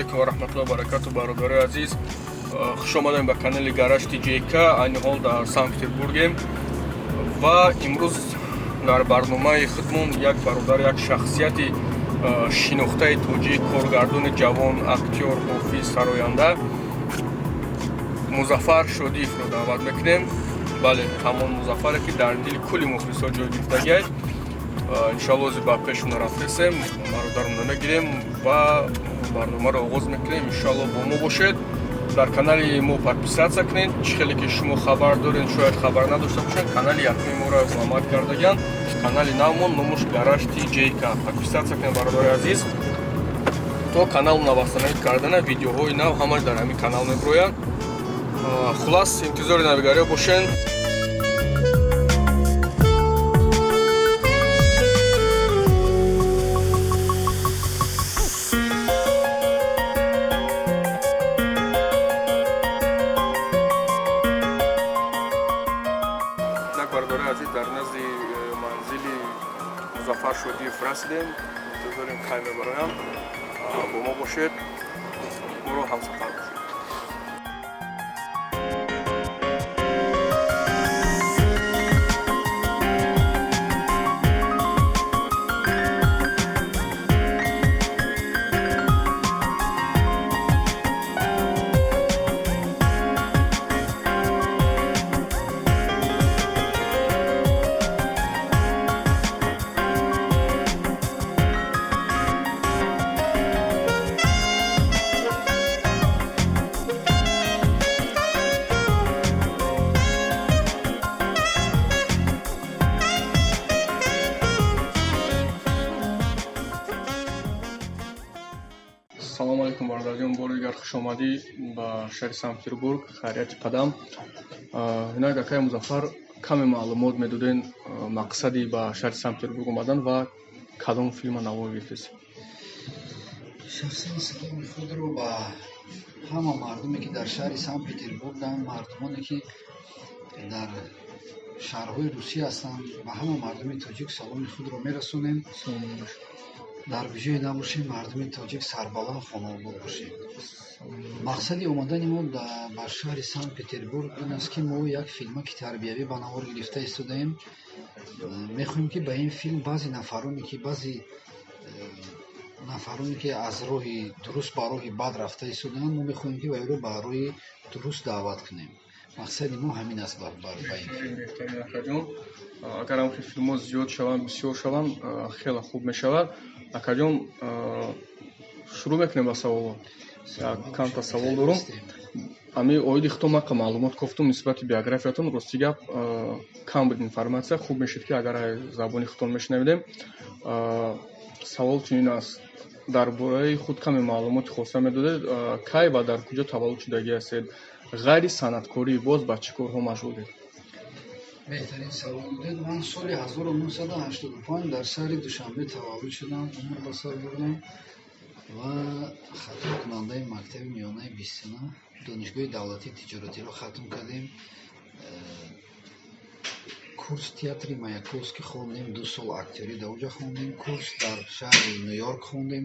Алейкум ва раҳматуллоҳи ва баракату, бародарои азиз. Хуш омадем ба канали Гараж TJK. Айни ҳол дар Санкт Петербургем ва имрӯз дар барномаи худмон як бародар, як шахсияти шинохтаи тоҷик, коргардони ҷавон, актёр, ҳофиз, сароянда Музаффар Шодиевро даъват мекунем. Бале, ҳамон Музаффаре, ки дар дили кулли мухлисҳо ҷой гирифтагиаст. Иншоалло, ҳозир ба пешона рафтесем, бародаронро мегирем ва барномаро оғоз мекунем. Иншоалло, бо мо бошед. Дар канали мо подписаться кунед. Чӣ хеле ки шумо хабар доред, шояд хабар надошта бошед, канали якуми моро взломать кардагианд. Канали навмон номуш Гараж TJK. Подписаться кунед, бародари азиз, то канал навастанавид кардана. Видеоҳои нав ҳамаш дар ҳамин канал мебироянд. Хулас, интизори навигариҳо бошед. Так, бародари азиз, дар назди манзили Музаффар Шодиев расидем. Интизорем, кай мебароям. Бо мо бошед, моро ҳамсафар бошед. Салому алейкум, бародарҷон, бори дигар хушомадӣ ба шаҳри Санкт Петербург. Хайрияти қадам. Инак, акай Музаффар, каме маълумот медоден, мақсади ба шаҳри Санкт Петербург омадан ва кадом филма навор гирифтед? Шахсан саломи худро ба ҳама мардуме, ки дар шаҳри Санкт Петербурганд, мардумоне, ки дар шаҳрҳои Русия ҳастанд, ба ҳама мардуми тоҷик саломи худро мерасонем. Дар куҷое набошем, мардуми тоҷик сарбаланд, хонаобод бошем. Мақсади омадани мо ба шаҳри Санкт Петербург ин аст, ки мо як филмаки тарбиявӣ ба навор гирифта истодаем. Мехоҳем, ки ба ин филм баъзе нафароне, ки аз роҳи дуруст ба роҳи бад рафта истодаанд, мо мехоҳем, ки вайро ба роҳи дуруст даъват кунем. Мақсади мо ҳамин аст ба ин филм. Беҳтарин, акаҷон. Агар ҳамхел филмҳо зиёд шаванд, бисёр шаванд, хеле хуб мешавад. Акаҷон, шурӯъ мекунем ба саволҳо. Камта савол дорум. Ами оиди худтон мақа маълумот кофтум нисбати биографиятон. Рости гап, кам буд информатсия. Хуб мешуд, ки агар забони худтон мешунавидем. Савол чунин аст: дар бораи худ каме маълумоти хоса медодед. Кай ва дар куҷо таваллуд шудагӣ ҳастед? Ғайри санъаткорӣ боз ба чӣ корҳо машғулед? Беҳтарин савол додед. Ман соли 1985 дар шаҳри Душанбе таваллуд шудам, умр ба сар бурдам ва хатмкунандаи мактаби миёнаи бистсона, Донишгоҳи давлатии тиҷоратиро хатм кардем. Курс театри Маяковский хондем, 2 сол актёрӣ дар оҷа хондем, курс дар шаҳри Ню-Йорк хондем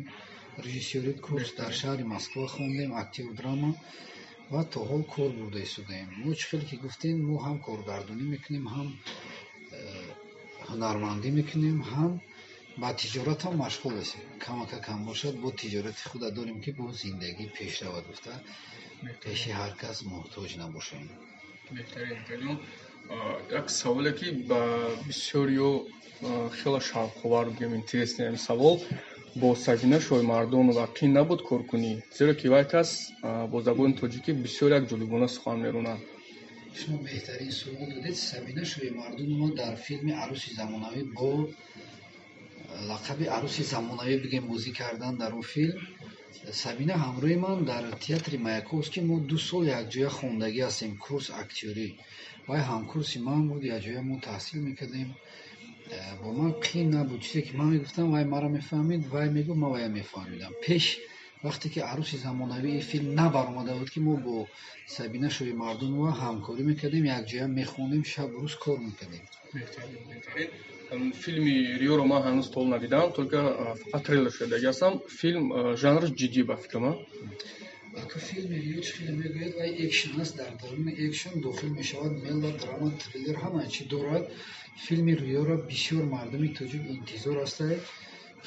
режиссёрӣ, курс дар шаҳри Москва хондем актёр драма ва то ҳол кор бурда истодаем. Мо, чӣ хеле ки гуфтем, мо ҳам коргардонӣ мекунем, ҳам ҳунармандӣ мекунем, ҳам ба тиҷоратам машғул ҳастем. Камака кам бошад, бо тиҷорати худа дорем, ки бо зиндагӣ пеш равад гуфта, пеши ҳар кас муҳтоҷ набошем. Беҳтарин, акаҷон. Як саволе, ки ба бисёриё хеле шавқовар бигӯем, интересный ҳамин савол: бо Сабина Шоҳимардонова қин набуд кор кунӣ, зеро ки вай кас бо забони тоҷикӣ бисёр як ҷолибона сухан меронад? Шумо беҳтарин суол додед. Сабина Шоҳимардонова дар филми «Арӯси замонавӣ» бо лақаби Арӯси замонавӣ бигем бозӣ кардан. Дар он филм Сабина ҳамроҳи ман дар театри Маяковский мо 2 сол якҷоя хондагӣ ҳастем курс актёрӣ. Вай ҳамкурси ман буд, якҷоя мо таҳсил мекардем. Бо ман қин набуд. Чизе ки ман мегуфтам, вай маро мефаҳмид, вай мегуфт, ман вая мефаҳмидам. Пеш Вақте ки «Арӯси замонавии» филм набаромада буд, ки мо бо Сабина Шоҳимардонова ҳамкорӣ мекардем, якҷоя мехондем, шабу рӯз кор мекардем. Беҳтарин. Филми «Риёро» ман ҳанӯз то надидам, только фақат трейлер шудаги ҳастам. Филм жанраш ҷиддӣ, ба фикрам. Ака, филми «Риё» чӣ хеле мегӯяд, вай экшн аст. Дар даруни экшн дохил мешавад мелодрама, триллер, ҳама чӣ дорад. Филми «Риёро» бисёр мардуми тоҷик интизор ҳастанд.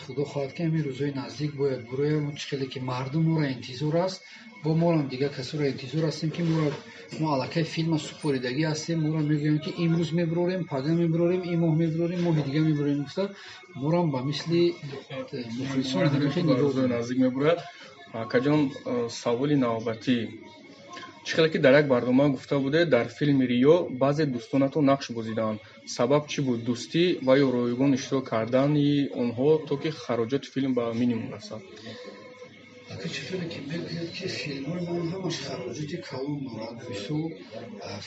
Худо хоҳад, ки ҳамин рӯзҳои наздик бояд буроям. Чӣ хеле ки мардум моро интизор аст, бо морам дигар касоро интизор ҳастем, ки моро, мо аллакай филма супоридагӣ ҳастем. Моро мегӯянд, ки имрӯз мебурорем, пага мебурорем, ин моҳ мебурорем, моҳи дига мебурорем гуфта, морам ба мисли мухлисон ҳамихел нигоҳ. Наздик мебурад. Акаҷон, саволи навбатӣ: чӣ хеле ки дар як барнома гуфта будед, дар филми «Риё» баъзе дӯстонатон нақш бозидаанд. Сабаб чӣ буд? Дӯстӣ ва ё ройгон иштирок кардани онҳо, то ки хароҷоти филм ба минимум расад? Ака, чӣ хеле ки мегӯяд, ки филмҳои ман ҳамаш хароҷоти калон дорад. Мисол,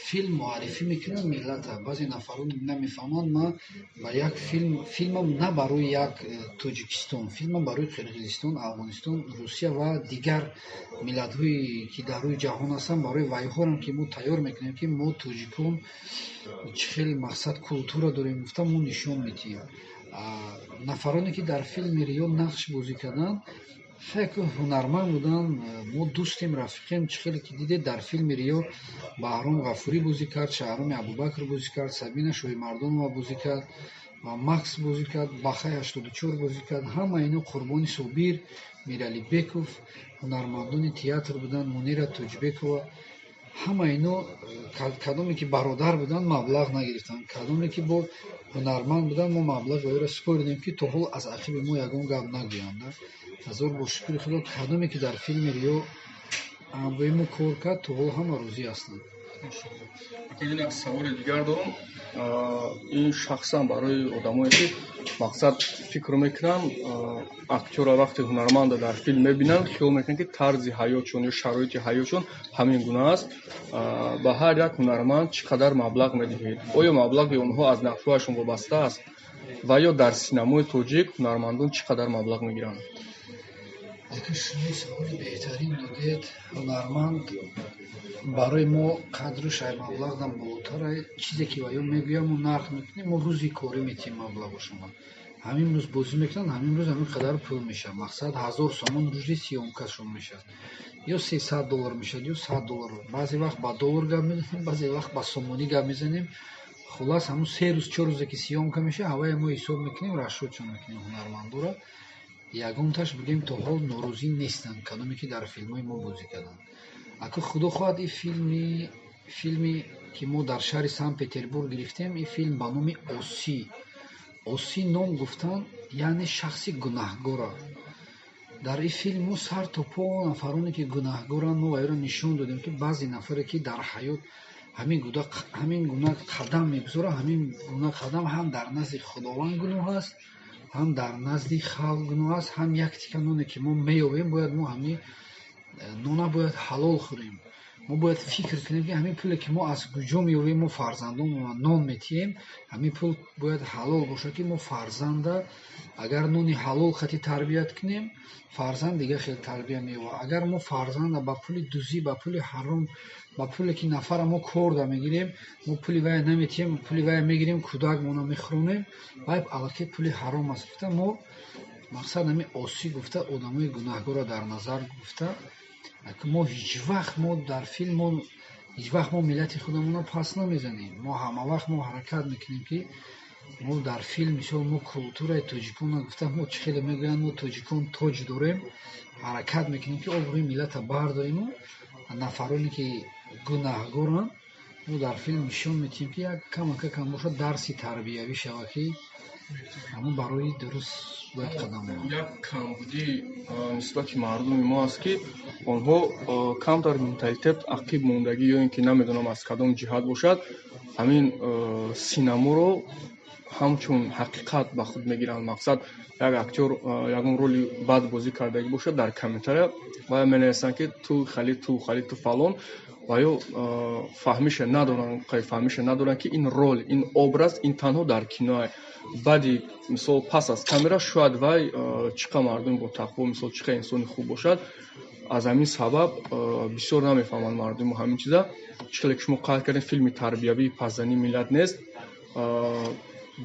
филм муаррифӣ мекунад миллата. Баъзе нафарон намефаҳманд, ман ба як филм, филмам на барои як Тоҷикистон, филмам барои Қирғизистон, Афғонистон, Русия ва дигар миллатҳое, ки дар рӯи ҷаҳон ҳастанд, барои вайҳорам, ки мо тайёр мекунем, ки мо тоҷикон чӣ хел мақсад культура дорем гуфта, мо нишон медиҳем. Нафароне, ки дар филми «Риё» нақш бозӣ карданд, хеле ҳунарманд буданд. Мо дӯстем, рафиқем. Чӣ хеле ки дидед, дар филми «Риё» Баҳром Ғафурӣ бозӣ кард, Шаҳроми Абубакр бозӣ кард, Сабина Шоҳимардонова бозӣ кард ва Макс бозӣ кард, Бахай 84 бозӣ кард. Ҳама ино, Қурбони Собир, Миралибеков, ҳунармандони театр буданд, Мунира Тоҷбекова, ҳама ино, кадоме ки бародар буданд, маблағ нагирифтанд. Кадоме ки бо ҳунарманд буданд, мо маблағи оёро супоридем, ки то ҳол аз ақиби мо ягон гап нагӯянд. Ҳазор бо шукри Худо, кадоме ки дар филми «Риё» ҳамроҳи мо кор кард, то ҳол ҳама розӣ ҳастанд. Як саволи дигар дорам. Ин шахсан барои одамое, ки мақсад фикр мекунанд, актёра вақте ҳунарманда дар филм мебинанд, хиёл мекунанд, ки тарзи ҳаётшон ё шароити ҳаётшон ҳамин гуна аст. Ба ҳар як ҳунарманд чӣ қадар маблағ медиҳед? Оё маблағи онҳо аз нақшҳояшон вобаста аст ва ё дар синамои тоҷик ҳунармандон чӣ қадар маблағ мегиранд? Ака, шумо саволи беҳтарин додед. Ҳунарманд барои мо қадру шай маблағ болотара. Чизе ки ваё мегӯям, мо нарх мекунем, мо рӯзи корӣ метиҳем маблағошонро. Ҳамин рӯз бозӣ мекунанд, ҳамин рӯз ҳамин қадар пул мешавад. Мақсад, 1000 сомон рӯзи съёмкашон мешавад ё 300 доллар мешавад, ё 100 доллар. Баъзе вақт ба доллар гап мезанем, баъзе вақт ба сомонӣ гап мезанем. Хуллас, ҳамун 3 рӯз, 4 рӯзе ки съёмка мешавад, ҳавая мо ҳисоб мекунем, расчётшон мекунем. Ҳунармандора ягонташ, бигӯем, то ҳол норозӣ нестанд, кадоме ки дар филмҳои мо бозӣ карданд. Ака, худо хоҳад, ин филме, ки мо дар шаҳри Санкт Петербург гирифтем, ин филм ба номи «Осӣ». Осӣ ном гуфтан, яъне шахси гунаҳгора. Дар ин филм мо сар то по нафароне, ки гунаҳгоранд, мо вайро нишон додем, ки баъзе нафаре, ки дар ҳаёт ҳамин гуна қадам мегузорад, ҳамин гуна қадам ҳам дар назди Худованд гуноҳ аст, ҳам дар назди халқ гуноҳ аст. Ҳам як тика ноне, ки мо меёбем, бояд мо ҳамин нона бояд ҳалол хӯрем. Мо бояд фикр кунем, ки ҳамин пуле, ки мо аз куҷо меёбем, мо фарзандонмон нон метиҳем, ҳамин пул бояд ҳалол бошад, ки мо фарзанда агар нони ҳалол хати тарбият кунем, фарзанд дигар хел тарбия меёбад. Агар мо фарзанда ба пули дузӣ, ба пули ҳаром, ба пуле, ки нафара мо корда мегирем, мо пули вая наметиҳем, пули вая мегирем, кӯдакмона мехӯронем, вай аллакай пули ҳаром аст гуфта, мо мақсад ҳамин осӣ гуфта, одамои гунаҳгорро дар назар гуфта. Мо ҳеҷ вақт, мо дар филм, мо ҳеҷ вақт мо миллати худамонро пас намезанем. Мо ҳама вақт мо ҳаракат мекунем, ки мо дар филм, мисол, мо культураи тоҷиконро гуфта, мо чӣ хеле мегӯянд, мо тоҷикон тоҷ дорем, ҳаракат мекунем, ки обрӯи миллатро бардориму нафароне, ки гунаҳгоранд, мо дар филм нишон медиҳем, ки як камака кам бошад, дарси тарбиявӣ шавад, ки ҳамон барои дуруст бояд қадам монад. Як камбудӣ нисбати мардуми мо аст, ки онҳо камтар менталитет ақиб мондагӣ ё ин ки намедонам аз кадом ҷиҳат бошад, ҳамин синаморо ҳамчун ҳақиқат ба худ мегиранд. Мақсад, як актёр ягон роли бад бозӣ кардагӣ бошад, дар комментария вая менависанд, ки ту хали, ту хали, ту фалон. Ва ё фаҳмиша надоранд, фаҳмиша надоранд, ки ин роль, ин образ, ин танҳо дар киноа. Баъди, мисол, пас аз камера шояд вай чӣ қадр мардуми ботақво, мисол, чӣ қадр инсони хуб бошад. Аз ҳамин сабаб бисёр намефаҳманд мардуму ҳамин чиза. Чӣ хеле ки шумо қайд кардем, филми тарбиявии пасзании миллат нест.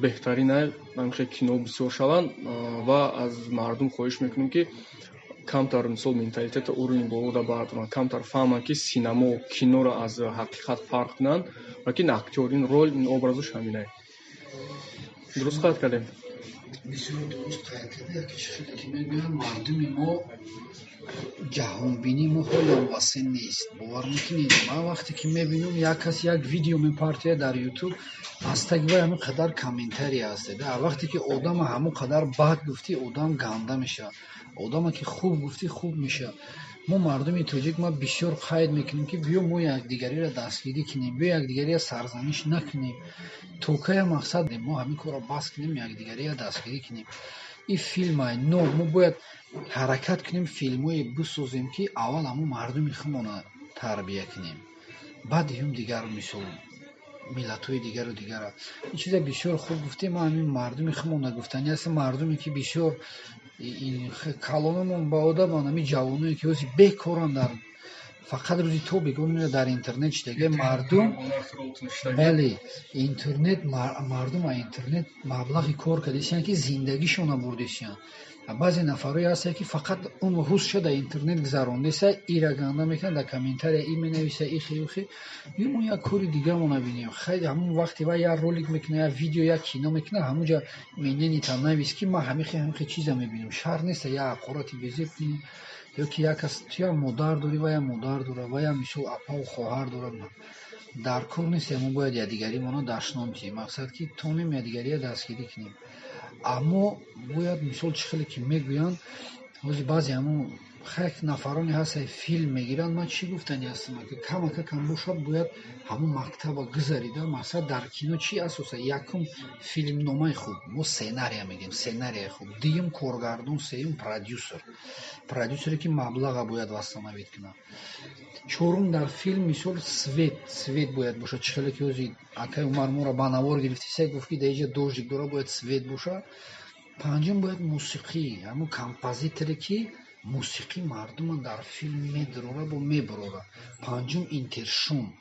Беҳтарин ҳамин кино бисёр шаванд ва аз мардум хоҳиш мекунем, ки камтар, мисол, менталитета уровни болода бардоранд, камтар фаҳманд, ки синамо, киноро аз ҳақиқат фарқ кунанд ва ки ин актёр, ин роль, ин образаш ҳаминае. Дуруст қайд кардем? Бисёр дуруст қайд карда. Яке чӣ хеле ки мегӯянд, мардуми мо, ҷаҳонбинии мо ҳолам васеъ нест. Бовар мекунед, ман вақте ки мебинам, як кас як видео мепартояд дар Ютуб, аз таги вай ҳамин қадар комментария ҳаст. Вақте ки одама ҳамон қадар бад гуфтӣ, одам ганда мешавад, одама ки хуб гуфтӣ, хуб мешавад. Мо, мардуми тоҷик, ма бисёр қайд мекунем, ки биё, мо якдигариро дастгирӣ кунем, биё, якдигариро сарзаниш накунем. То кая, мақсад, мо ҳамин корро бас кунем, якдигариро дастгирӣ кунем? Ин филмай, но мо бояд ҳаракат кунем, филмҳое бисозем, ки аввал ҳамон мардуми худмонро тарбия кунем, баъд юм дигар, мисол, миллатҳои дигару дигара. Ин чиза бисёр хуб гуфтем. Ма ҳамин мардуми худмонро гуфтанӣ ҳастам, мардуме ки бисёр калономон баодабанд, ҳамин ҷавоное ки ҳозир бекоранд, дар фақат рӯзи то бегоҳ дар интернет шидаги мардум. Бале, интернет, мардум а интернет маблағи кор кардисиянд, ки зиндагишонро бурдисиянд. Баъзе нафарое ҳастанд, ки фақат он рӯзша дар интернет гузарондеса, ира ганда мекунад, дар комментария и менависа, ихе, ухе. Мо як кори дигамо набинем. Хайр, ҳамон вақте вай як ролик мекунад, як видео, як кино мекунад, ҳамонҷа мнениета навис, ки ман ҳамихе, ҳамихе чиза мебинам. Шарт нест як ҳақорати безеб кунӣ ё ки як кас, туям модар дорӣ, ваям модар дорад, ваям, мисол, апаву хоҳар дорад. Дар кор нест. Мо бояд якдигаримонро дашном диҳем, мақсад ки тонем якдигариро дастгирӣ кунем. Аммо бояд, мисол, чӣ хеле ки мегӯянд, ҳозир баъзе ҳамон хеле нафароне ҳастанд, филм мегиранд. Ман чӣ гуфтанӣ ҳастам, ки камака кам бошад, бояд ҳамон мактаба гузарида. Мақсад, дар кино чӣ асоса? Якум, филмномаи хуб, мо сценария мегӯем, сценарияи хуб, дуюм, коргардон, сеюм, продюсер, продюсере ки маблаға бояд восстановить кунад, чорум, дар филм, мисол, свет бояд бошад. Чӣ хеле ки ҳозир акай Умар моро ба навор гирифтиса, гуфт, ки дар инҷа дождик дора, бояд свет бошад. Панҷум, бояд мусиқӣ, ҳамон композиторе ки мусиқӣ мардума дар филм медурора, бо мебурора. Панҷум, интершум,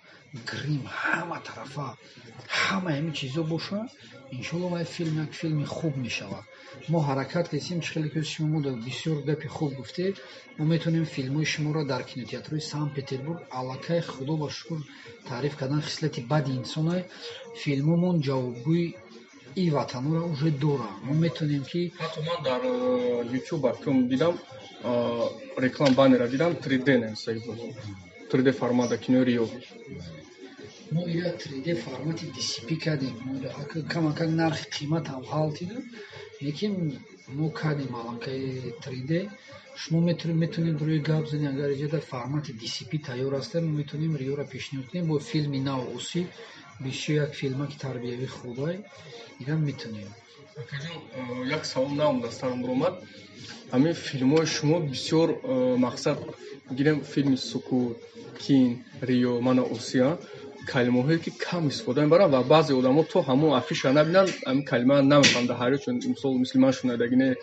грим, ҳама тарафа, ҳама ҳамин чизо боша, иншоалло, вай филм як филми хуб мешавад. Мо ҳаракат кардем. Чӣ хеле ки шумо мо бисёр гапи хуб гуфтед, мо метавонем филмҳои шуморо дар кинотеатрҳои Санкт Петербург, аллакай, худо ба шукр, таъриф кардан хислати бади инсонае, филмҳомон ҷавобгӯи и ватанҳоро уже дорад. Мо метавонем ки Ҳатто ман дар Ютуб филм дидам, реклам баннера дидам, 3D нависа, 3D формата кинои Рио. Мо ира 3D формати DCP кардем. Камакак нархи қиматам ғалтиду, лекин мо кардем аллакай 3D. Шумо метавонед рӯи гап занед, агар иҷода формати DCP тайёр аста, мо метавонем Риёро пешниҳод кунем бо филми нав Осӣ, бисёр як филмаки тарбиявӣ хубай, ира метавонем. Акаҷон, як савол наом дар сарам баромад. Ҳамин филмҳои шумо бисёр, мақсад гирем, филми Сукут, Кин, Риё, мана Осия, калимаҳое ки кам истифода мебаранд ва баъзе одамо то ҳамон афиша набинанд, ҳамин калима намефаҳманд. Дар ҳайрат, чун, мисол, мисли ман шунадаги не,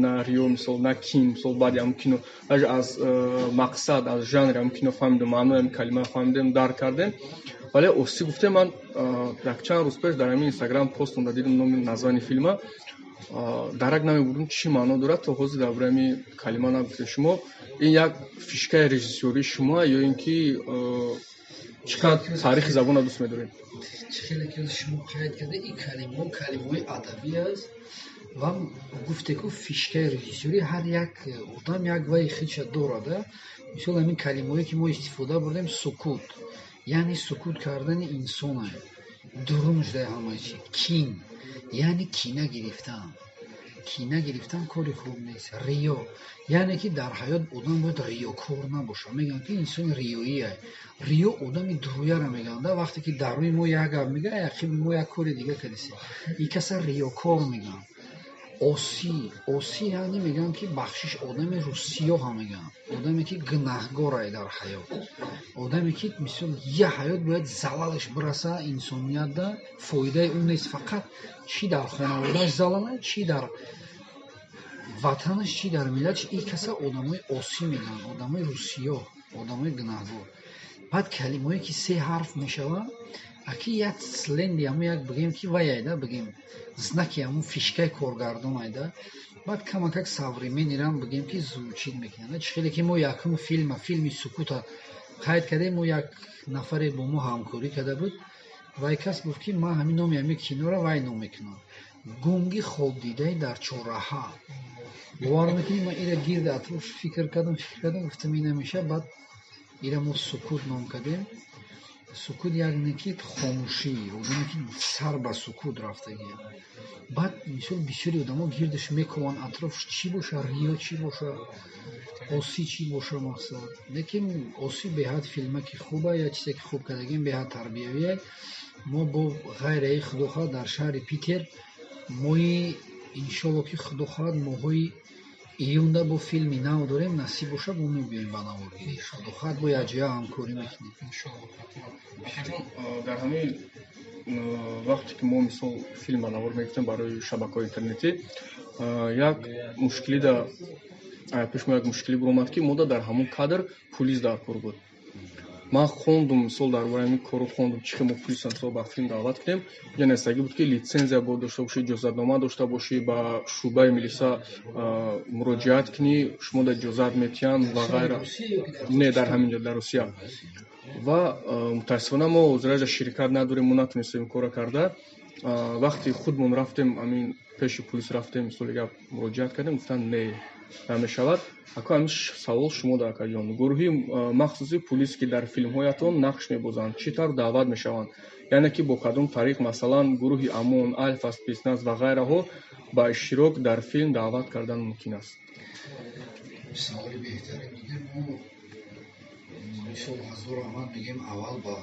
на Риё, мисол, на Кин. Мисол, баъди ҳамон кино даже аз мақсад, аз жанри ҳамон кино фаҳмидем, маънои ҳамин калима фаҳмидем, дарк кардем. Вале Осӣ гуфтем, ман якчанд рӯз пеш дар ҳамин Инстаграм постонда дидам номи, названи филма, дарак намебурдам, чӣ маъно дорад. То ҳозир дар бораи ҳамин калима нагуфтед. Шумо ин як фишкаи режиссёрии шумо ё ин ки чӣ қадр таърихи забонро дӯст медоред? Чӣ хеле ки шумо қайд карда, ин калимаҳо калимаҳои адабӣ аст ва гуфте ку, фишкаи режиссёрӣ, ҳар як одам як вайи худша дорад. Мисол, ҳамин калимаҳое ки мо истифода бурдем, сукут, яъне сукут кардани инсона, дурун шудаи ҳамаи чи, кин, яъне кина гирифтан, кина гирифтан кори хуб нест, риё, яъне ки дар ҳаёт одам бояд риёкор набошад. Мегӯянд, ки инсони риёие, риё одами дуруяро мегӯянд. Вақте ки дар рӯи мо як гап мегӯяд, ақиби мо як кори дига кардисем, ин каса риёкор мегӯянд. Осӣ, осӣ яъне мегӯянд, ки бахшиш, одами рӯсиёҳа мегӯянд, одаме ки гунаҳгорае дар ҳаёт, одаме ки мисол я ҳаёт бояд залалаш бираса инсониятда, фоидаи ӯ нест, фақат чӣ дар хонаводааш залала, чӣ дар ватанаш, чӣ дар миллаташ. Ин каса одамои осӣ мегӯянд, одамои рӯсиёҳ, одамои гунаҳгор. Баъд калимаое ки се ҳарф мешаванд, аки як сленги ҳамун, як бигем ки ваяйда, бигем знаки ҳамун фишкаи коргардон айда. Баъд камакак современныйрам бигем ки звучит мекунад. Чӣ хеле ки мо якум филма, филми «Сукута» қайд кардем, мо як нафаре бо мо ҳамкорӣ карда буд, вай кас гуфт, ки ман ҳамин номи ҳамин киноро вай ном мекунам: «Гунги хобдидаи дар чорраҳа». Бовар мекунӣ, ман ира гирди атроф фикр кардам, фикр кардам, гуфтам, ин намеша. Баъд ира мо «Сукут» ном кардем. Сукут як не ки хомӯшӣ, одаме ки сар ба сукут рафтагия. Баъд мисол бисёри одамо гирдаш мекованд, атрофш чӣ боша, риё чӣ боша, осӣ чӣ боша, мақсад. Лекин «Осӣ» беҳад филмаки хуба, як чизе ки хуб кардагим, беҳад тарбиявие. Мо бо ғайраи, худо хоҳад, дар шаҳри Питер моҳи, иншолло ки худо хоҳад, моҳҳои июнда бо филми нав дорем, насиб боша, бо мебиёем ба наворгирӣ, худо хоҳад, бо якҷоя ҳамкорӣ мекунем. Акаҷон, дар ҳамин вақте ки мо мисол филм ба навор мегирифтем барои шабакаҳои интернетӣ, як мушкилӣ да пеш мо, як мушкилӣ биромад, ки мода дар ҳамон кадр пулис дар кор буд. Ман хондум, мисол, дар бораи ҳамин корро хондум, чӣ хел мо пулиса мисол ба филм даъват кунем. Я нестагӣ буд, ки литсензия бояд дошта бошӣ, иҷозатнома дошта бошӣ, ба шӯъбаи милиса муроҷиат кунӣ, шумода иҷозат метиҳанд ва ғайра. Не, дар ҳамин ҷо, дар Русия. Ва мутаассифона мо ҳозираҷа ширкат надорем, мо натонистем ин корро карда. Вақти худмон рафтем, ҳамин пеши пулис рафтем, мисоли гап, муроҷиат кардем, гуфтанд, не, намешавад. Ако, ҳамин савол шумо да, акаҷон: гурӯҳи махсуси пулис, ки дар филмҳоятон нақш мебозанд, чӣ тавр даъват мешаванд, яъне ки бо кадом тариқ, масалан, гурӯҳи ОМОН, Альфа, спецназ ва ғайраҳо ба иштирок дар филм даъват кардан мумкин аст? Саволи беҳтарин додем. Мо мисол ҳазор раҳмат мегӯем аввал ба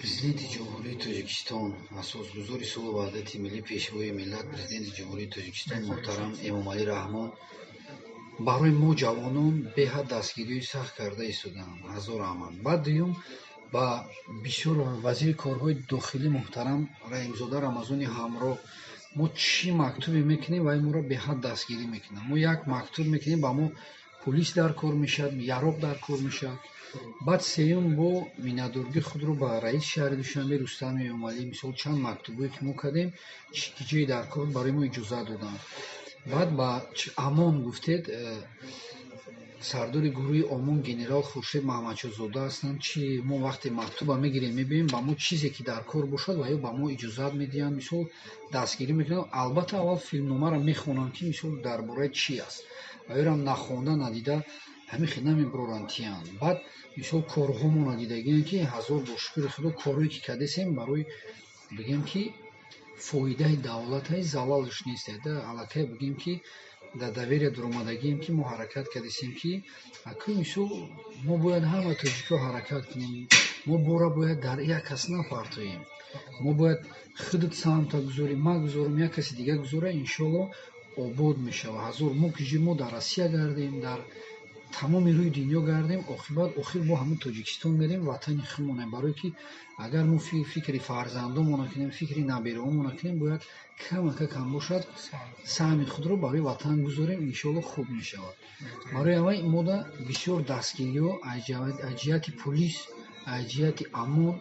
Президенти Ҷумҳурии Тоҷикистон, асосгузори сулҳу ваҳдати миллӣ, Пешвои миллат, Президенти Ҷумҳурии Тоҷикистон муҳтарам Эмомалӣ Раҳмон. Барои мо ҷавонон беҳад дастгириҳои сахт карда истодаанд, ҳазор раҳмат. Баъд дуюм ба бисёр вазири корҳои дохилӣ муҳтарам Раҳимзода Рамазони ҳамроҳ. Мо чӣ мактубе мекунем, вай моро беҳад дастгирӣ мекунад. Мо як мактуб мекунем, ба мо пулис дар кор мешавад, яроқ дар кор мешавад. Баъд сеюм бо миннатдории худро ба раиси шаҳри Душанбе Рустами Эмомалӣ. Мисол, чанд мактубое ки мо кардем, ки ҷое дар кор, барои мо иҷозат доданд. Баъд ба ОМОН гуфтед, сардори гурӯҳи ОМОН генерал Хуршед Маҳмадшоҳзода ҳастанд. Чи мо вақте мактуба мегирем, мебинем, ба мо чизе ки дар кор бошад ва ё ба мо иҷозат медиҳанд, мисол, дастгирӣ мекунанд. Албатта, аввал филмномаро мехонанд, ки мисол дар бораи чӣ аст, ва ёрам нахонда, надида ҳамин хел намебароранд, тиянд. Баъд мисол корҳомона дидагианд, ки ҳазор бо шукри худо, корҳое ки кардесем, барои бигем ки фоидаи давлатай, залалш нест. Аллакай бигем ки дар доверие дуромадагием, ки мо ҳаракат кардесем, ки акӯ мисол мо бояд ҳама тоҷикҳо ҳаракат кунем. Мо бора бояд дар як кас напартоем, мо бояд худат саҳмта гузорӣ, ман гузорам, як каси дига гузора, иншоалло обод мешавад. Ҳазор мо ки мо дар Россия гардем, дар тамоми рӯи дунё гардем, оқибат охир мо ҳамун Тоҷикистон мерем, ватани худмонем. Барое ки агар мо фикри фарзандонмона кунем, фикри набераҳомона кунем, бояд камака кам бошад саҳми худро барои ватан гузорем, иншоалло хуб мешавад. Барои аввал мода бисёр дастгириҳо аз ҷиҳати пулис, аз ҷиҳати ОМОН,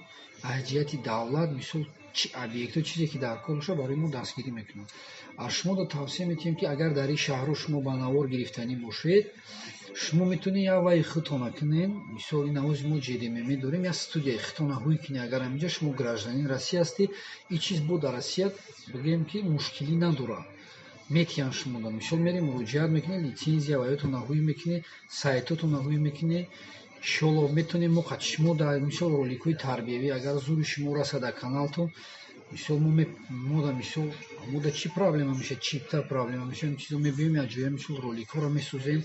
аз ҷиҳати давлат, мисол, чи объектҳо, чизе ки дар кор бошад, барои мо дастгирӣ мекунанд. Аз шумо тавсия метиҳем, ки агар дар ин шаҳрҳо шумо ба навор гирифтанӣ бошед, шумо метавонед як вайи худтона кунед. Мисол, ин навози мо ЖДММ дорем, як студияи худтона ҳуй кунед. Агар ҳаминҷа шумо гражданин Россия ҳастӣ, ин чиз бо дар Россия бигӯем ки мушкилӣ надорад, метиҳанд шумода. Мисол, мерем, муроҷиат мекунед, литсензия ваётона ҳуй мекунед, сайтотона ҳуй мекунед, иншоалло метавонем мо қати шумо дар мисол роликҳои тарбиявӣ, агар зури шумо расад дар каналтон. Мисол, мода, мисол, мода чӣ проблема мешавад, чипта проблема мешавад, чизо мебиём як ҷоя, мисол, роликҳоро месозем,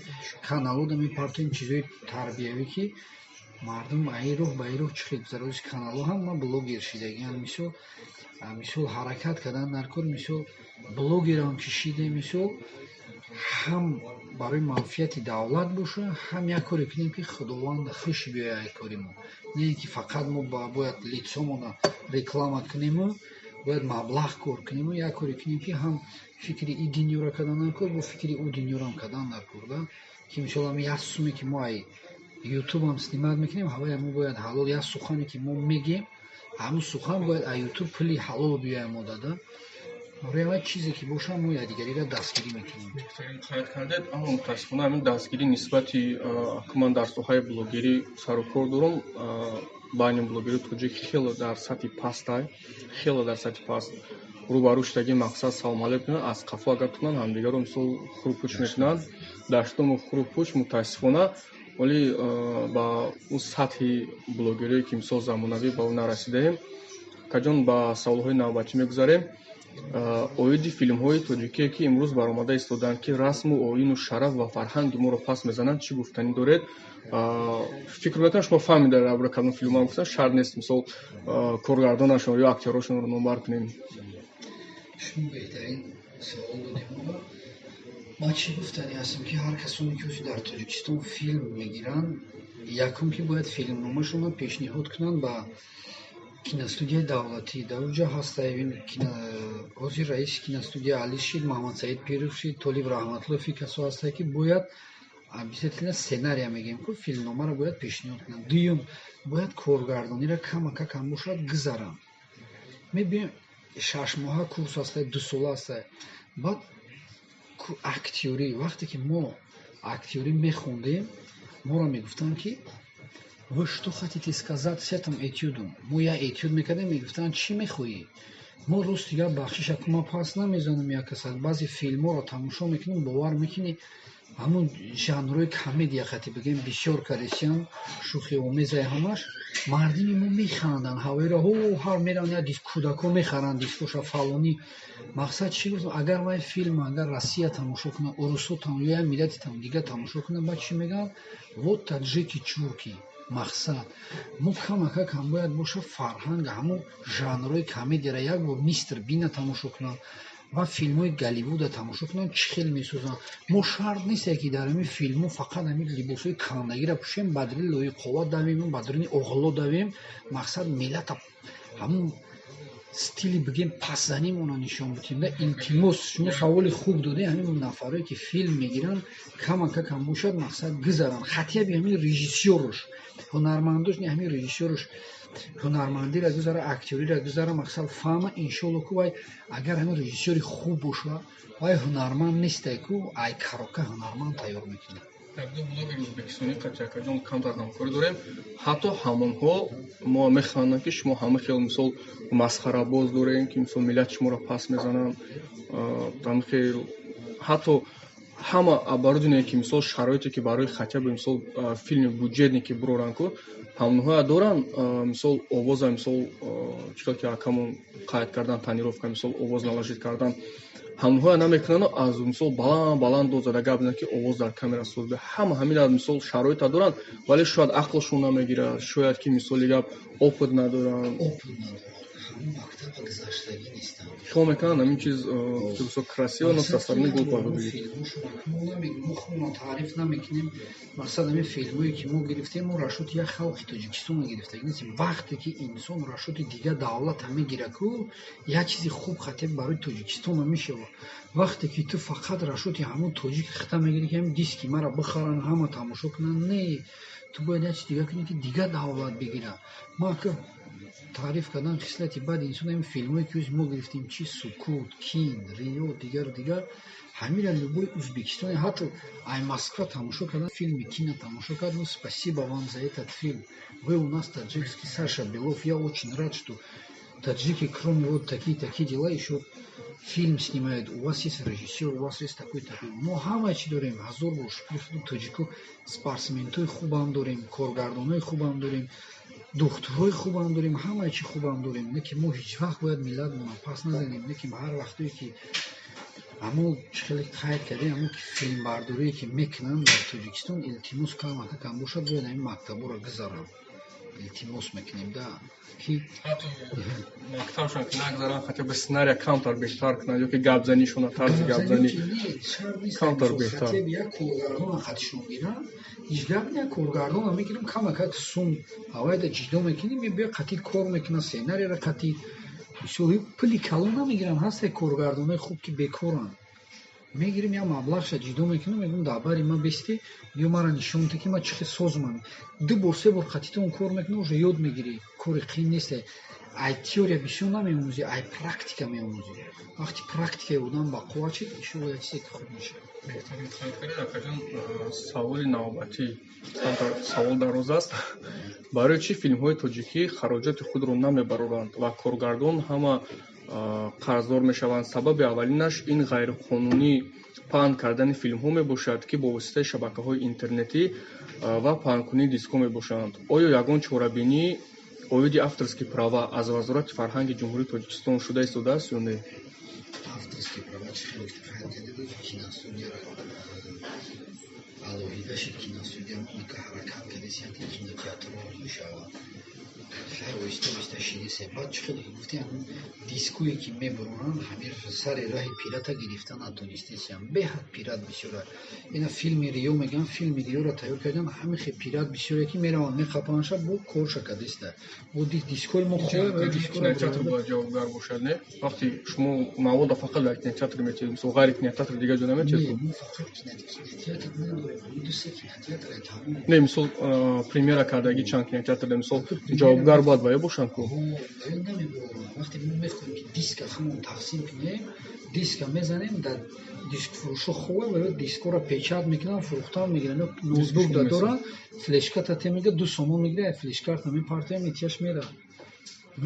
каналҳода мепартоем, чизои тарбиявӣ, ки мардум аи роҳ ба ин роҳ чӣ хел гузарад. Ози каналҳо ҳама блогер шидагианд. Мисол, ҳаракат кардан дар кор, мисол. Блогерам ки шидем, мисол, ҳам барои манфиати давлат боша, ҳам як коре кунем, ки Худованд хуш биёяд кори мо. Не ин ки фақат мо бояд лицомона реклама кунему, бояд маблағ кор кунему. Як коре кунем, ки ҳам фикри и дунёро кардан дар кор, бо фикри ӯ дунёрам кардан дар кор да, ки мисол, ҳами як суме, ки мо ай Ютубам снимать мекунем, ҳавая мо бояд ҳалол, як сухане, ки мо мегем, ҳамун сухан бояд аз Ютуб пули ҳалол биёяд мо дада. Барои чизе ки боша, мо якдигариро дастгирӣ мекунем. Беҳтарин қайд кардед, аммо мутаассифона ҳамин дастгирӣ нисбати ман дар соҳаи блогерӣ сару кор дорам, байни блогери тоҷик хеле дар сатҳи пастай, хеле дар сатҳи паст. Рӯбарӯ шудагӣ, мақсад, салом алейк кунанд, аз қафо агар кунанд, ҳамдигарро мисол хурупӯч мекунанд, даштому хурупӯч. Мутаассифона, вале ба он сатҳи блогерие, ки мисол замонавӣ, ба ӯ нарасидаем. Акаҷон, ба саволҳои навбатӣ мегузарем. Оиди филмҳои тоҷикие, ки имрӯз баромада истодаанд, ки расму оину, шараф ва фарҳанги моро пас мезананд, чӣ гуфтанӣ доред? Фикр мекунам, шумо фаҳмида, дар бораи кадом филмҳо гуфтам. Шарт нест, мисол, коргардонашон ё актёрошонро номбар кунем. Шумо беҳтарин савол додем. Ман чӣ гуфтанӣ ҳастам, ки ҳар касоне, ки дар Тоҷикистон филм мегиранд, якум, ки бояд филмномашонро пешниҳод кунанд ба киностудияи давлатӣ. Дар он ҷо ҳаста, ҳозир раиси киностудия Али шид, Маҳамадсаид Пиров шид, Толиб Раҳматуллоев, касо ҳастае, ки бояд обязательно сценария мегӯем ку, филмномаро бояд пешниҳод кунанд. Дуюм, бояд коргардониро камака кам бошад гузаранд. Мебинем, 6 моҳа курс ҳастае, 2 сола ҳастае. Баъд актёрӣ. Вақте ки мо актёрӣ мехондем, моро мегуфтанд, ки «Вы что хотите сказать с этим этюдом?» Мо як этюд мекардем, мегуфтанд: «Чӣ мехоҳӣ?» Мо рост дигар, бахшиша, ку, ман пас намезанам як касак. Баъзе филмҳоро тамошо мекунем, бовар мекунӣ, ҳамун жанрҳои комедия хати бигем, бисёр каресиям, шӯхиомезае ҳамаш, мардими мо механданд ҳавоиро, ҳо ҳар мераванд, як кӯдакҳо мехаранд дискоша, фалонӣ. Мақсад чӣ гуфтам? Агар вай филм, агар Россия тамошо кунад, урусҳо ё як миллати дигар тамошо кунад, баъд чӣ мегӯянд? «Вот таджики чурки». Мақсад, мо камака кам бояд боша фарҳанг, ҳамун жанрҳои комедияро як бор «Мистер Бина» тамошо кунанд ва филмҳои Голливуда тамошо кунанд, чӣ хел месозанд. Мо шарт несте, ки дар ҳамин филмҳо фақат ҳамин либосҳои кандагиро пӯшем, ба дари лоиқова давем, ба даруни оғло давем. Мақсад, миллата ҳамун стили бигем пасзанимонро нишон бидем. Илтимос, шумо саволи хуб додед. Ҳамин нафарое, ки филм мегиранд, камака кам бошад, мақсад, гузаранд, хотя бы ҳамин режиссёрош, ҳунармандош, не, ҳамин режиссёрош ҳунармандиро гузара, актёриро гузара, мақсад, фаҳма, иншолло, ку вай агар ҳамин режиссёри хуб боша, вай ҳунарманд нестай ку, ай карока ҳунарманд тайёр мекунад. Якду блогери ӯзбекистонӣ қачакаҷон камтар ҳамкорӣ дорем. Ҳатто ҳамонҳо мо механданд, ки шумо ҳама хел, мисол, масхарабоз дорем, ки мисол миллати шуморо пас мезананд. Ҳама хел, ҳатто ҳама оборудование, ки мисол шароите, ки барои хотя бы мисол филми бюджетный ки буроранд ку, ҳамонҳоя доранд. Мисол, овоза, мисол, чӣ хел ки акамон қайд кардан, тонировка, мисол, овоз наложить кардан, ҳамонҳоя намекунанд. Аз мисол баланд баланд дод зада гап мезананд, ки овоз дар камера соз. Ҳама ҳамина, мисол, шароита доранд, вале шояд ақлшон намегирад, шояд ки, мисоли гап, опыт надоранд. Опыт надоранд, ҳамон мактаба гузаштагӣ нестанд. Хиёл мекунанд, ҳамин чиз бисёр красиво, но со стороны глупо выглядит. Мо худро таъриф намекунем. Мақсад, ҳамин филмҳое, ки мо гирифтем, мо расчёти як халқи Тоҷикистонро гирифтагӣ нестем. Вақте ки инсон расчёти дигар давлата мегирад ку, як чизи хуб хотя барои Тоҷикистона мешавад. Вақте ки ту фақат расчёти ҳамон тоҷики хита мегирӣ, ки ҳамин диски маро бихаранд, ҳама тамошо кунанд, не, ту бояд як чиз дигар кунӣ, ки дигар давлат бигирад. Ма таъриф кардан хислати бади инсон. Ҳамин филмҳое, ки мо гирифтем, чи «Сукут», «Кин», «Риё», дигару дигар, ҳамира любой Узбекистоне, ҳатто ай Москва тамошо кардан, филми «Кина» тамошо кард: «Ну, спасибо вам за этот фильм, вы у нас таджикский Саша Белов, я очень рад, что таджики, кроме вот такие такие дела, еще фильм снимают, у вас есть режиссер, у вас есть такой такой». Мо ҳама чӣ дорем, ҳазор бор шукри Худо, тоҷико спортсментҳои хубам дорем, коргардонҳои хубам дорем, духтурҳои хубам дорем, ҳамаи чӣ хубам дорем. Не ки мо ҳеҷ вақт бояд миллатмонро пас назанем, не ки ҳар вақтое ки ҳамон чӣ хеле қайд кардем, ҳамон ки филмбардорие, ки мекунанд дар Тоҷикистон, илтимос, камака кам бошад, бояд ҳамин мактабҳоро гузаранд. Илтимос мекунем да, ки Ҳатто мактабшон ки нагзаранд, хотя бы сценария камтар беҳтар кунанд ё ки гапзанишона, тарзи гапзанӣ камтар беҳтар. Хотя бы як коргардона хатишон гиранд, ҳеҷ гап не. Коргардона мегирем, камакак сум ҳавайда ҷидо мекунем, мебиёд, қатъи кор мекунад, сценарияра қатъи. Мисол, пули калон намегиранд. Ҳасте коргардонои хуб, ки бекоранд. Мегирем, як маблағша ҷидо мекунем, мегӯм: «Дар бари ма бисти, биё, мара нишон те, ки ма чӣ хел созмам». Ду бор, се бор қатитон кор мекунӣ, уже ёд мегирӣ. Кори қиин несте. Ай теория бисёр намеомӯзӣ, ай практика меомӯзӣ. Вақти практикаи одам ба қувват шид, иншоалло, як чизе ки хуб мешавад. Беҳтарин қайд кардед, акаҷон. Саволи навбатӣ, савол дароз аст. Барои чӣ филмҳои тоҷикӣ хароҷоти худро намебароранд ва коргардон ҳама қарздор мешаванд? Сабаби аввалинаш ин ғайриқонунӣ паҳн кардани филмҳо мебошад, ки бо воситаи шабакаҳои интернетӣ ва паҳнкунии дискҳо мебошанд. Оё ягон чорабинӣ оиди авторские права аз Вазорати фарҳанги Ҷумҳурии Тоҷикистон шуда истодааст ё не? Авторские права чӣ хеле қайд кардед, киностудияро алоҳида шид. Киностудия ка ҳаракат кардест, ки кинотеатрҳо мешавад. Хай, оҳиста оҳиста шидесе. Баъд чӣ хеле гуфти, ҳамин диское ки мебуранд, ҳамин сари раҳи пирата гирифта натонистесиям. Беҳад пират бисёра. Ина филми Рио мегӯям, филми Риоро тайёр кардан, ҳамин хел пират бисёре, ки мераванд, меқапанша, бо корша кадеста, бо дискҳои мо. Кинотеатр бояд ҷавобгар бошад, не? Вақте шумо мавода фақат дар кинотеатр метиҳед, мисол, ғайри кинотеатр дигар ҷо наметиҳед? Мо фақат кинотеатр надорем, ду се кинотеатр тамом. Не, мисол, премьера кардагӣ чанд кинотеатр, мисол, ҷавобгар бояд ба ё бошанд ку. Вақте мо мехоҳем, ки диска хамон тақсим кунем, диска мезанем, дар дискфурӯшо хове ва ё дискҳоро печать мекунанд, фурӯхтан мегиранд. Ё ноутбук да доранд, флешката те мега, 2 сомон мегирад, флешкарта мепартоям, метияш, меравад.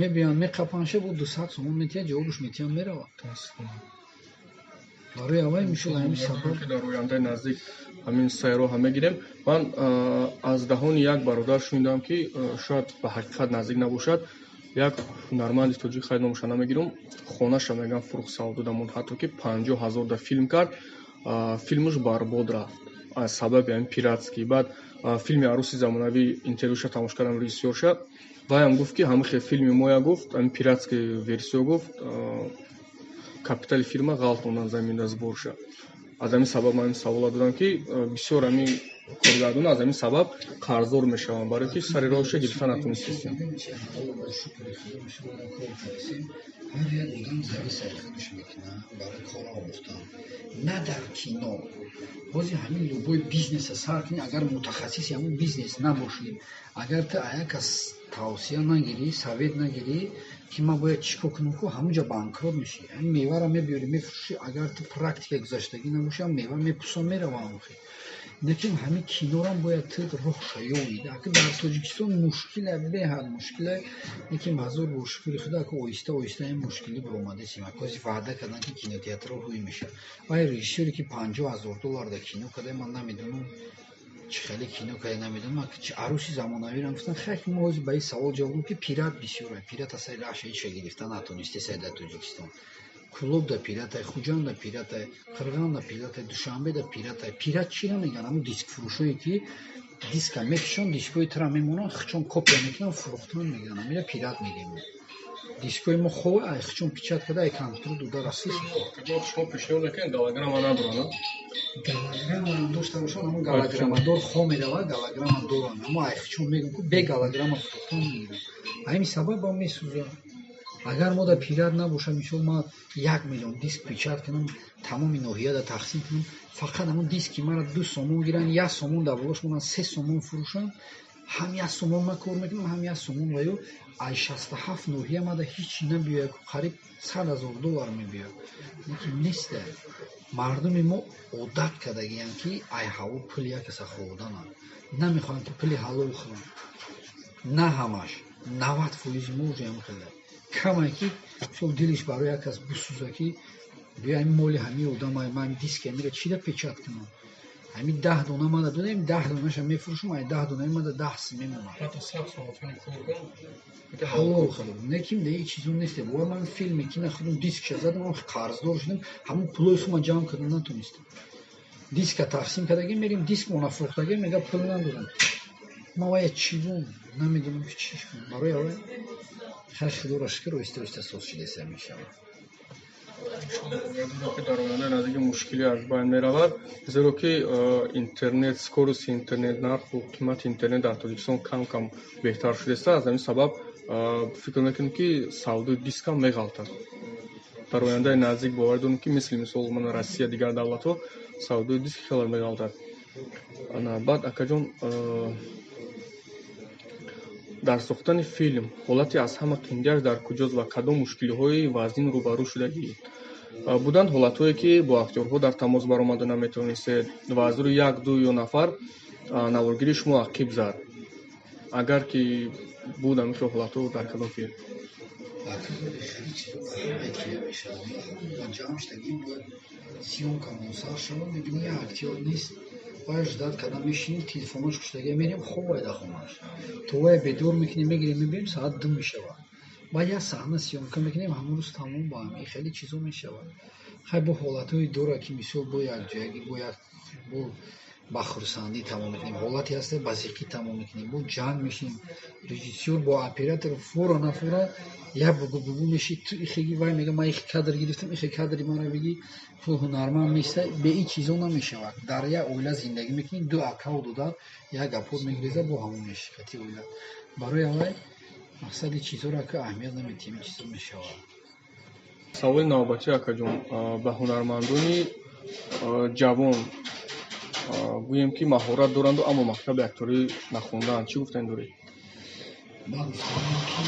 Мебиёнд, меқапанша, бо 200 сомон метиҳад, ҷавобаш метиҳам, меравад. Барои аввал мисол, ҳамин сабаб. Дар ояндаи наздик ҳамин сайроҳа мегирем. Ман аз даҳони як бародар шунидам, ки шояд ба ҳақиқат наздик набошад. Як ҳунарманди тоҷик, хайр, номаша намегирам, хонаша, мегӯям, фурӯх савдо дамонд, ҳатто ки 50 000 да филм кард, филмаш барбод рафт аз сабаби ҳамин пиратский. Баъд филми «Арӯси замонавӣ» интервюша тамошо кардам, режиссёрша. Ваям гуфт, ки ҳамин хел филми моя, гуфт, ҳамин пиратский версиё, гуфт, капитали фирма ғалтондан заминда сборша. Аз ҳамин сабаб ман ин савола додам, ки бисёр ҳамин коргардон аз ҳамин сабаб қарздор мешаванд, барое ки сари роҳша гирифта натонистем. Ҳар як одам зави сари худаш мекунад барои кор омӯхтан. На дар кино, ҳозир ҳамин любой бизнеса сар кунӣ, агар мутахассиси ҳамон бизнес набошӣ, агар ту як кас тавсия нагирӣ, совет нагирӣ, ки ман бояд чӣ кор кунам, ку ҳамонҷа банкрот мешӣ. Ҳамин меваро мебиёрӣ, мефурӯшӣ, агар ту практика гузаштагӣ набошӣ, ҳам мева мепӯса, мерава. Ҳамохи лекин ҳамин кинорам бояд ту роҳша ёбӣ. Ака, дар Тоҷикистон мушкиле, беҳад мушкиле, лекин ҳазор бо шукри Худо, ака, оҳиста оҳиста ин мушкилӣ баромадесем. Ака, ваъда карданд, ки кинотеатрҳо ҳуй мешавад. Вай режиссёре, ки 50 000 доллар дар кино карда, ман намедонам, чӣ хеле кино карда, намедонам. «Арӯси замонавиро» гуфтан. Хай, мо ҳозир ба ин савол ҷавоб додем, ки пират бисёре. Пирата сари раҳша ҳечша гирифта натонистесай дар Тоҷикистон. Кӯлобда пиратай, Хуҷанда пиратай, Қирғанда пиратай, Душанбеда пиратай. Пират чӣ намегӯянд? Ҳамун дискфурӯшое, ки диска мекушанд, дискҳои тура мемонанд, хучон копия мекунанд, фурӯхтан мегиранд. Ҳамира пират мегӯем. Дискҳои мо хова, ай хучон печать карда, ай компютер дуда рафта. Шумо пешниҳод мекунед, голограмма надоранд? Голограмма дошта бошанд, ҳамон голограммадор хо меравад, голограмма доранд, аммо ай хучон мегӯям, ку бе голограмма фурӯхтан мегиранд. Ҳамин сабаб ба месӯзад. Агар мо дар пират набошад, мисол, ман 1 миллион диск печать кунам, тамоми ноҳияда тақсим кунам, фақат ҳамон диски мара 2 сомон гиранд, 1 сомон дар болош монанд, 3 сомон фурӯшанд, ҳам 1 сомон ман кор мекунам, ҳам 1 сомон ва ё ай 67 ноҳия мада ҳеҷ набиёяд, қариб 100 000 доллар мебиёяд. Лекин неста. Мардуми мо одат кардагиянд, ки ай ҳаво пули як каса хӯрдананд, намехоҳанд, ки пули ҳалол хӯранд. На ҳамаш, 90 фоизи мо уже ҳам хеле камае, ки мисол, дилиш барои як кас бисӯза, ки биё, ҳамин моли ҳамин одам, ман диски ҳамира чида печать кунам, ҳамин 10 дона мада додем, 10 донаша мефурӯшам, ай 10 донаи мада 10 сум мемонад. Ҳалол хӯрд неким де чизо несте. Бовар, ман филме ки нахудам, дискша задам, қарздор шудам, ҳамон пулои хума ҷамъ карда натонистам. Диска тақсим кардагим, мерим, диск мона фурӯхтагим, мега пул надорам. Ман вая чӣ гум, намедонам, ки чӣ кунам. Барои аввал, хай, худоро шукр, оҳиста оҳиста соз шудеса мешавад. Ки дар ояндаи наздики мушкилӣ аз байн меравад, зеро ки интернет, скорости интернет, нарху қимати интернет дар Тоҷикистон кам кам беҳтар шудааст. Аз ҳамин сабаб фикр мекунем, ки савдои дискам меғалтад дар ояндаи наздик. Бовар дорем, ки мисли мисол мана Россия, дигар давлатҳо савдои диск хеле меғалтад. Баъд, акаҷон, дар сохтани филм ҳолати аз ҳама қиндиаш дар куҷост ва кадом мушкилиҳои вазнин рӯбарӯ шудагӣ? Буданд ҳолатҳое, ки бо актёрҳо дар тамос баромада наметавонистед ва аз рӯи як ду ё нафар наворгирии шумо ақиб зад? Агар ки буд ҳамин хел ҳолатҳо, дар кадом филм? Ҷамъ шудагим, бояд съёмкамон сар шавад, мебинӣ, як актёр нест. Бояд ждать карда мешинем, телефонош куштага, мерем, хобай дар хонааш, то вая бедор мекунем, мегирем, мебинем, соат 2 мешавад. Баъд як саҳна съёмка мекунем, ҳамон рӯз тамом. Ба ҳамин хеле чизо мешавад. Хай, бо ҳолатҳое дорад, ки мисол бо якҷоягӣ, бо як бо ба хурсандӣ тамом мекунем, ҳолате ҳаста, ба зиқӣ тамом мекунем, бо ҷанг мешинем, режиссёр бо оператор фора нафора як бугу бугу меши, ту ихеги, вай мега, ман ихе кадр гирифтам, ихе кадри мара бигӣ, ҳунарманд места. Бе ин чизо намешавад. Дар як оила зиндагӣ мекунӣ, ду акаву додар як гапот мегиреза, бо ҳамон мешикати оила. Барои аввал мақсади чизҳоро ка аҳамият наметиҳем, ин чизо мешавад. Саволи навбатӣ, акаҷон, ба ҳунармандони ҷавон, гӯем, ки маҳорат доранду, аммо мактаби акторӣ нахондаанд, чӣ гуфтани доред? Ман гуфтаам, ки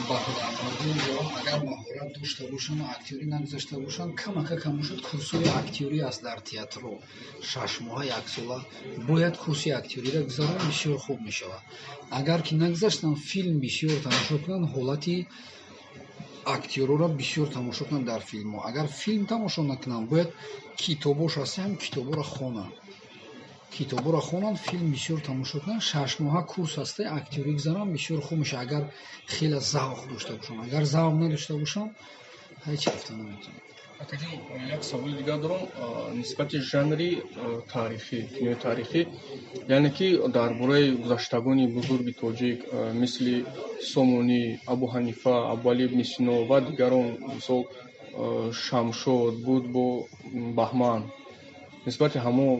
ба ҳунармандони ҷавон, агар маҳорат дошта бошанд, актёрӣ нагузашта бошанд, камака кам бошад, курсҳои актёрӣ аст дар театрро, 6 моҳа, яксола бояд курси актёриро гузаронанд, бисёр хуб мешавад. Агар ки нагузаштанд, филм бисёр тамошо кунанд, ҳолати актёрҳоро бисёр тамошо кунанд дар филмҳо. Агар филм тамошо накунанд, бояд китобош ҳаст, ҳам китобҳоро хонанд, китобҳоро хонанд, филм бисёр тамошо кунанд, 6 моҳа курс ҳаста, актёрӣ гузаронанд, бисёр хуб мешавад, агар хеле завқ дошта бошанд. Агар завқ надошта бошанд, ҳеҷ гуфта наметавонам. Акаҷон, як саволи дигар дорам нисбати жанри таърихӣ, кинои таърихӣ, яъне ки дар бораи гузаштагони бузурги тоҷик, мисли Сомонӣ, Абу Ҳанифа, Абуалӣ ибни Сино ва дигарон, мисол Шамшод буд бо Баҳман, нисбати ҳамон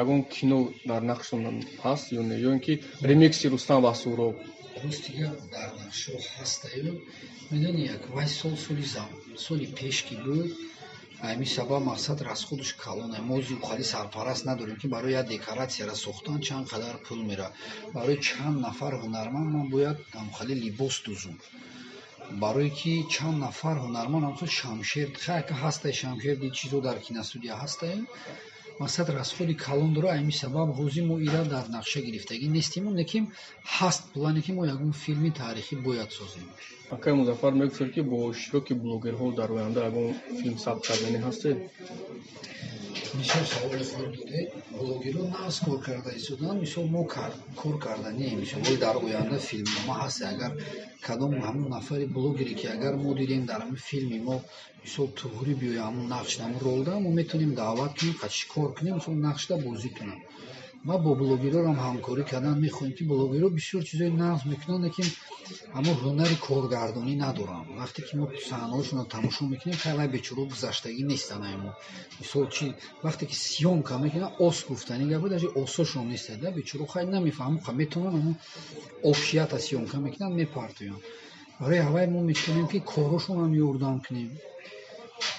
ягон кино дар нақштон ҳаст ё не, ё ин ки ремикси Рустам ва Суҳроб? Рости гап, дар нақшҳо ҳастаю. Медони, як вай сол, соли пеш ки буд, ҳамин сабаб мақсад расходаш калоне. Мо зиухали сарпараст надорем, ки барои як декоратсияро сохтан чанд қадар пул меравад, барои чанд нафар ҳунарманд ман бояд ҳамхали либос дузум, барое ки чанд нафар ҳунарманд ҳамчун шамшер хайка ҳастай, шамшер ди чизо дар киностудия ҳастаю. Мақсад расходи калон дора. Ҳамин сабаб ҳозир мо ира дар нақша гирифтагӣ нестему, лекин ҳаст плане, ки мо ягон филми таърихӣ бояд созем. Акай Музаффар, мегуфтед, ки бо иштироки блогерҳо дар оянда ягон филм сабт карданӣ ҳастед? Бисёр саволи хуб додед. Блогерҳо нағз кор карда истоданд. Мисол, мо кор карданием, мисол, дар оянда филмнома ҳаст. Агар кадом ҳамон нафари блогере, ки агар мо дидем, дар ҳамин филми мо, мисол, туғрӣ биёя, ҳамон нақш, ҳамон ролда, мо метавонем даъват кунем, чӣ кор кунем, мисол, нақшда бозӣ кунам. Ма бо блогерҳоам ҳамкорӣ кардан мехоҳем, ки блогерҳо бисёр чизҳои нағз мекунанд, лекин ҳамон ҳунари коргардонӣ надоранд. Вақте ки мо саҳнаҳошонро тамошо мекунем, хай, вай бечораҳо гузаштагӣ нестанд. Мо, мисол, чи вақте ки съёмка мекунанд, ос гуфтани гапо даже осошон нестад да, бечораҳо, хай, намефаҳмам, метавонанд ҳамон общията съёмка мекунанд, мепартоянд. Барои ҳавай мо метавонем, ки корҳошонам ёрдам кунем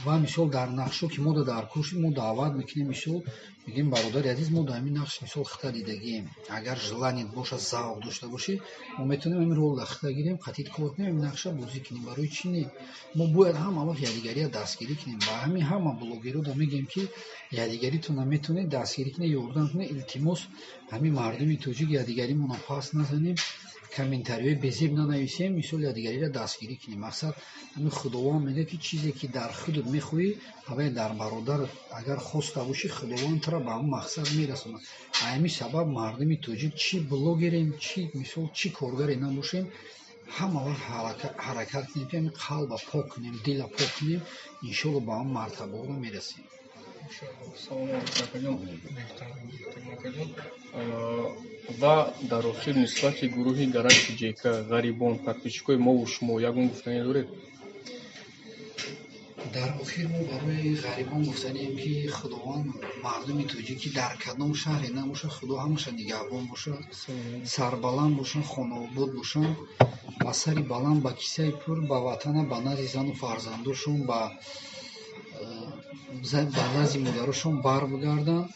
ва, мисол, дар нақшҳо, ки мо дар курси мо даъват мекунем, мисол, мегӯем: «Бародари азиз, мо дар ҳамин нақш, мисол, хита дидагием. Агар желаниет бошад, завқ дошта бошӣ, мо метавонем ҳамин ролда хита гирем, қатит кор кунем, ҳамин нақша бозӣ кунем. Барои чӣ не?» Мо бояд ҳама вақт якдигариро дастгирӣ кунем. Ба ҳамин ҳама блогерҳода мегӯем, ки якдигаритонро метавонед дастгирӣ кунед, ёрдам кунед. Илтимос, ҳамин мардуми тоҷик, якдигаримонро паст назанем, комментариҳои безеб нанависем, мисол, якдигариро дастгирӣ кунем. Мақсад ҳамин, Худованд мегӯяд, ки чизе ки дар худат мехоҳӣ, ҳавай дар бародарат агар хоста бошӣ, Худованд туро ба ҳамон мақсад мерасонад. Ҳамин сабаб мардуми тоҷик, чӣ блогерем, чӣ, мисол, чӣ коргаре набошем, ҳама вақт ҳаракат кунем, ки ҳамин қалба пок кунем, дила пок кунем, иншоалло, ба ҳамон мартабаҳо мерасем. Саломат акаҷон, беҳтарин. Ва дар охир нисбати гурӯҳи Гаражи Ҷека, ғарибон, подписчикои мову шумо ягон гуфтане доред? Дар охир мо барои ғарибон гуфтанием, ки Худованд мардуми тоҷикӣ дар кадом шаҳре набошад, Худо ҳамаша нигаҳбон бошад, сарбаланд бошанд, хонаобод бошанд, ба сари баланд, ба кисаи пур, ба ватана, ба назди зану фарзандошон, ба назди модарошон барбигарданд.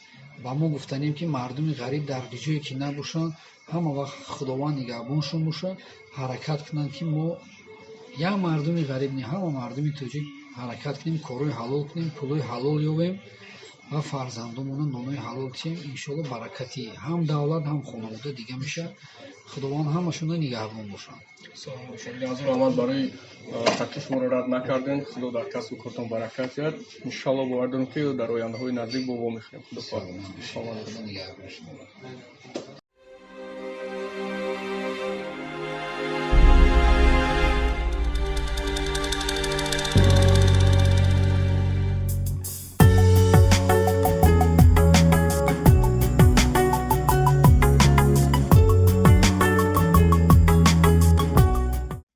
Ба мо гуфтанем, ки мардуми ғариб дар ҷое ки набошанд, ҳама вақт Худованд нигаҳбоншон бошад, ҳаракат кунанд, ки мо як мардуми ғариб не, ҳама мардуми тоҷик ҳаракат кунем, корҳои ҳалол кунем, пулҳои ҳалол ёбем ва фарзандомона нонои ҳалол тиҳем. Иншоалло, баракати ҳам давлат, ҳам хонавода дига мешавад. Худованд ҳамашонро нигаҳбон бошад. Саломат бошед. Ҳазор раҳмат барои таклифи моро рад накарден. Худо дар касбу кортон баракат диҳад. Иншоалло, бовар дорем, ки дар ояндаҳои наздик бо вомехӯрем. Худо хоҳад. Саломат бошед. Нигаҳбон шумо.